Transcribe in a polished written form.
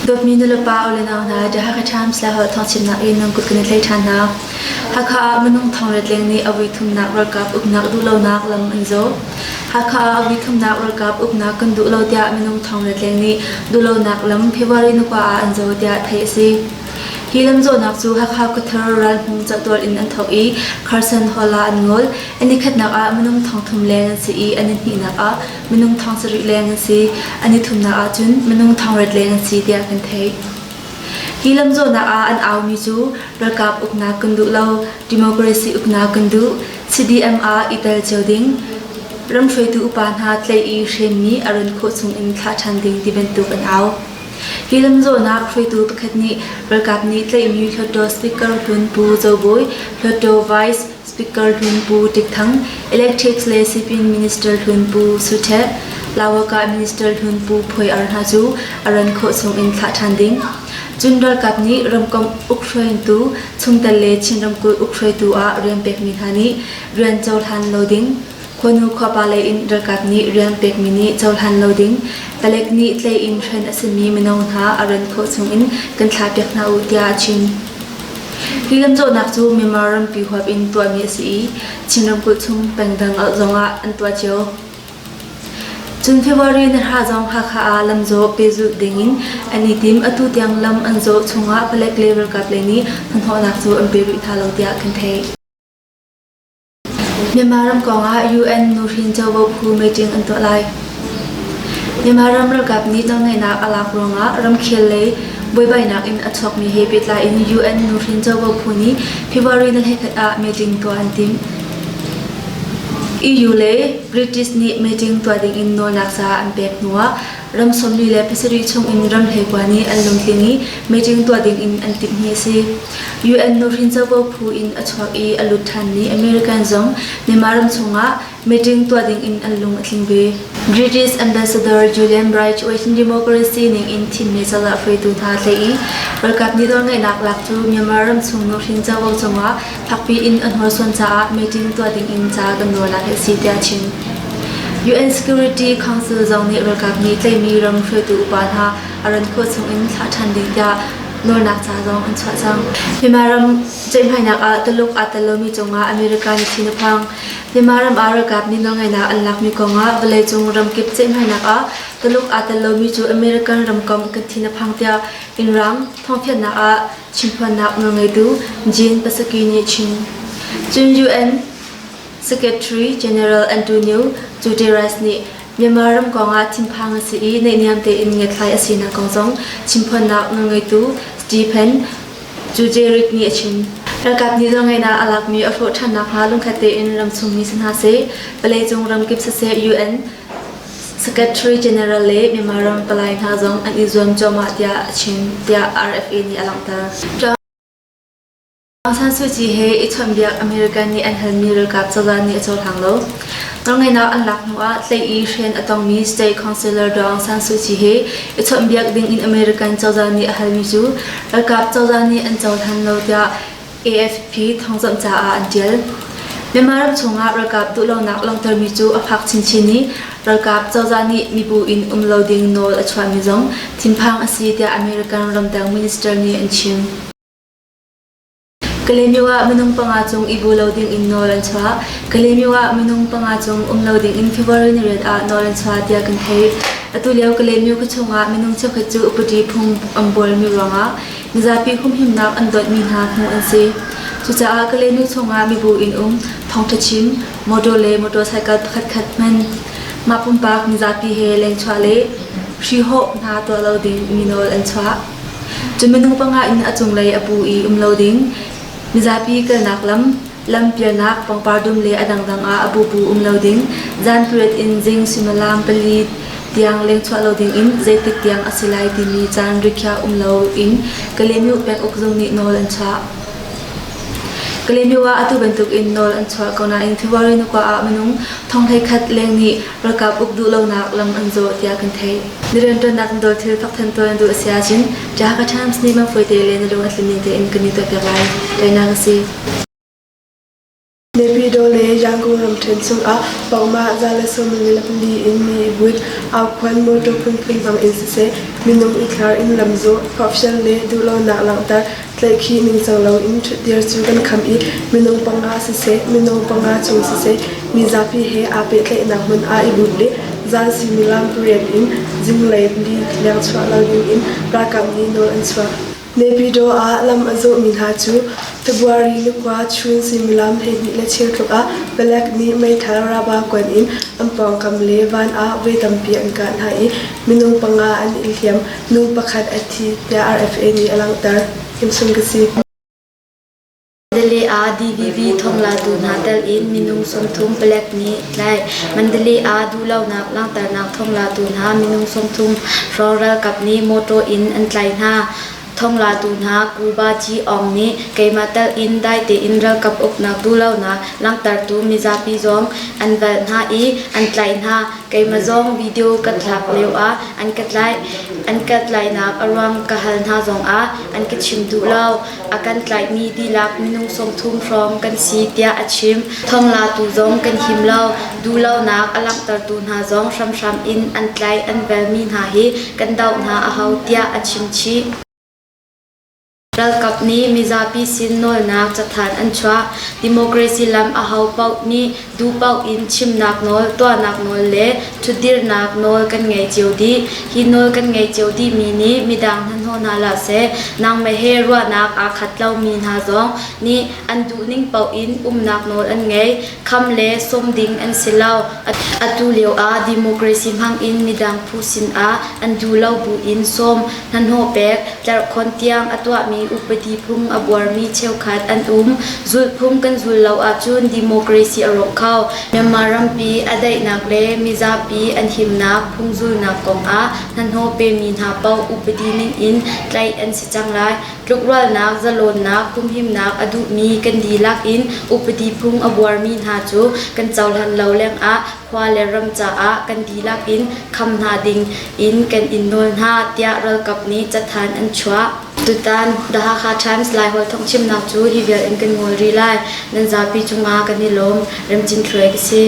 Dawtmi nulepa u le nau hna, The Hakha Times le holh thawngchimnak in nan kut kan i thlei ṭhan hna. Hakha ah minung thongret leng nih a vuithumnak ralkap uknak duhlonak lam an zawh. Hakha ah a vuithumnak ralkap uknak kan duh lo tiah minung thongret leng nih duhlonak lam February ni kua ah an zawh tiah theih a si. Hi lamzawhnak cu Hakha khuathar ralhmung cahtual in an thawk i Carson Hall ah an ngol. A nikhatnak ah minung 3,000 leng an si i a nihnihnak ah minung 7,000 leng an si. A nithumnak ah cun minung 800 leng an si tiah kan theih. Hi lamzawhnak ah an aumi cu ralkap uknak kan duh lo, democracy uknak kan duh, CDM ah i tel cio ding, ram hruaitu upa hna tlaih i hremmi a ran khawh chung in thlah ṭhan ding ti bantuk an au. Hi lamzawhnak hruaitu pakhat nih ralkap nih tlaihmi Hluttaw Speaker hlun Pu Zo Bawi, Hluttaw Vice Speaker hlun Pu Tik Thang, Electrics le Sipin Minister hlun Pu Su Htet, Lawakah Minister hlun Pu Phuai Ar hna cu a ran khawh chung in thlah ṭhan ding. Cun ralkap nih ramkomh ukhruaitu chungtel le Chin ramkulh ukhruaitu ah rian pekmi hna nih rian cohlan lo ding. Khuanu khuapa lei in ralkap nih rian pekmi nih cohlan lo ding, palek nih tlei in hren a simi mino hna a ran khawh chungin kan thlahpiak hna u tiah a chim. Hi lamzawhnak cu Myanmar rampi huap in tuahmi a si i Chin ramkulh chung pengdang zongah an tuah cio. Cun February ni hra zong Hakha ah lamzawh pehzulh dingin an i tim. Atu tiang lam an zawh chungah palek le ralkap lei nih hnahnawhnak cu an pe rih hna lo tiah kan theih. Myanmar ram kongah UN nuhrin covo phu meeting an tuah lai. Myanmar ram ralkap nih nawlngeihnak a lak ruangah ramkhel lei buaibainak in a chuakmi he pehtlai in UN nuhrin covo phu nih February ni 21 ah meeting tuah an timh. EU le British nih meeting tuah dingin nawlnak ca an pek hnuah ram 47 chung in ram hleikua nih an lungtling i meeting tuah ding in an timh hi a si. UN nuhrin covo phu in a chuak i a lut ṭhanmi American zong Myanmar ram chungah meeting tuah ding in an lung a tling ve. British Ambassador Julian Bright Western Democracy ning in thimmi cozah hruaitu hna tlaih i ralkap nih nawlngeihnak lak cu Myanmar ram chung nuhrin covo cungah fakpi in a hnorsuan caah meeting tuah ding in ca kan nawlnak hi a si tiah a chim. UN Security Council zong nih ralkap nih tlaihmi ram hruaitu upa hna a ran khawh chung in thlah ṭhan ding tiah nawlnak ca zong an chuah cang. Myanmar ram ceihmainak ah Tuluk aa tel lomi cungah America nih thin a phang. Myanmar ram ah ralkap nih nawlngeihnak an lakmi kongah vawleicung ramkip ceihmainak ah Tuluk aa tel lomi cu American ramkomh kan thin a phang tiah Inn Raang thawngfiannak ah chimphuannak nawlngeitu Jean Psaki nih a chim. Cun UN Secretary General Antonio Guterres nih Myanmar ram kongah thinphang a si i naihniam tein ngiatthlai a sinak kong zong chimphuannak nawlngeitu Stephen Dujarric nih a chim. Ralkap nih nawlngeihnak a lakmi a hrawh ṭhan nakhnga lungkhat tein ramchungmi si hna seh, vawleicung ramkip siseh UN Secretary General le Myanmar ram palai hna zong an i zuam cuahmah tiah a chim, tiah RFA nih a langhter. Aung San Suu Kyi he i chawnhbiak American nih an halmi ralkap cozah nih a cohlang lo. Nawlngeihnak an lak hnuah tlaih i hren a tongmi State Councilor Daw Aung San Suu Kyi he i chawnhbiak dingin American cozah nih a halmi cu ralkap cozah nih an cohlan lo tiah AFP thawngzamh caah an ṭial. Myanmar ram chungah ralkap duhlonak langhtermi cu a fak chinchin i ralkap cozah nih mibu in um lo ding nawl a chuahmi zong thinphang a si tiah American ramdang minister nih an chim. Kalaymyo ah minung panga cung i bu lo ding in nawl an chuah. Kalaymyo ah minung panga cung um lo ding in February ni riat ah nawl an chuah tiah kan theih. Atu lio Kalaymyo khuachung ah minung cheukhat cu upadi phung an bualmi ruangah mizapi humhimnak an dawtmi hna hmuh an si. Cucaah Kalaymyo chungah mibu in um, thawngṭha chim, motor le motorcycle pakhatkhat hman, mah pumpak mizapi he lengchuah le hrihhawh hna tuah lo ding mi nawl an chuah. Cun minung panga in a cunglei a pu i um lo ding, mizapi kalnak lam, lam pialnak, pangpar dum le a dangdang ah a bubu um lo ding, zan pariat in zing suimilam pali tiang lengchuah lo ding in zeitik tiang a si lai timi caan rikhiah um lo in Kalaymyo penguk zung nih nawl an chuah. Kalaymyo ah atu bantuk in nawl an chuah ko nain February ni kua ah minung thong 11 leng nih ralkap uk duh lonak lam an zawh tiah kan theih. Na rianṭuannak na dawr thil fakthan tuan na duh a si ahcun The Hakha Times nih man fawi te le na lung a tlin ning tein kan i tuahpiak lai. Tainak a si. Naypyidaw le Yangon ramṭhen chungah pohmah 144 in mi i but, aukhuan mawṭaw phunphun hmang in siseh, minung i thlar in lamzawh, forhfial le duhlonak langhter, tlaihkhih ningcang loin ṭhutdir cu kan kham i minung panga siseh, minung panga chung siseh, mizapi he aa pehtlaihnak hmun ah i but le zan suimilam pariat in zinglei pali leng chuah lo dingin ralkap nih nawl an chuah. Naypyidaw ah lam a zawhmi hna cu February ni kua chun suimilam 12 le cheu tluk ah palek nih meithal raba kuan in an pawngkam le van ah voi tampi an kah hna i minung panga an i hliam, nu pakhat a thi tiah RFA nih a langhter. Himsung ka si. Mandalay ah DVB thawnglatu hna tel in minung 30 palek nih tlaih. Mandalay ah duhlonak langhternak thawnglatu hna minung 30 hrawng ralkap nih mawtaw in an tlaih hna. Thawnglatu hna Kuba Ci Aung nih keimah tel in dai tein ralkap uknak duhlonak langhtertu mizapi zong an velh hna i an tlaih hna. Keimah zong video ka thlak lio ah an ka tlaih. An ka tlaihnak a ruang ka hal hna zongah an ka chim duh lo. A kan tlaihmi dihlak minung 30 hrawng kan si tiah a chim. Thawnglatu zong kan him lo. Duhlonak a langhtertu hna zong hramhram in an tlaih an velmi hna hi kan doh hna a hau tiah a chim chih. Ralkap nih mizapi sin nawlnak cathanh an chuah. Democracy lam aho paoh nih duh paoh in chimnak nawl, tuahnak nawl le ṭhutdirnak nawl kan ngei cio dih. Hi nawl kan ngei cio dihmi nih midang hnahnawh hna hlah seh, nangmah he ruahnak aa khat lomi hna zong nih an duhning paoh in umnak nawl an ngei. Kham le sawm ding an si lo. Atu lio ah democracy hmang in midang phu sinah an duh lo buin sawm, hnahnawh pek, tlerhkhawn tiang a tuahmi upadi phung a buarmi cheukhat an um. Zulhphung kan zul lo ahcun democracy a rawk kho. Myanmar rampi a daihnak le mizapi an himnak phungzulnak kongah hnahnawh pemi hna paoh upadi ningin tlaih an si cang lai. Tlukrualnak, zalawnnak, humhimnak a duhmi kan dihlak in upadi phung a buarmi hna cu kan cohlan lo lengah khua le ram caah kan dihlak in kham hna ding in kan in nawl hna tiah ralkap nih cathanh an chuah. Tutan The Hakha Times Laiholh thawngchimnak cu hi vial in kan ngol rih lai. Nan zapi cungah kan i lawm. Remcin Thluai ka si.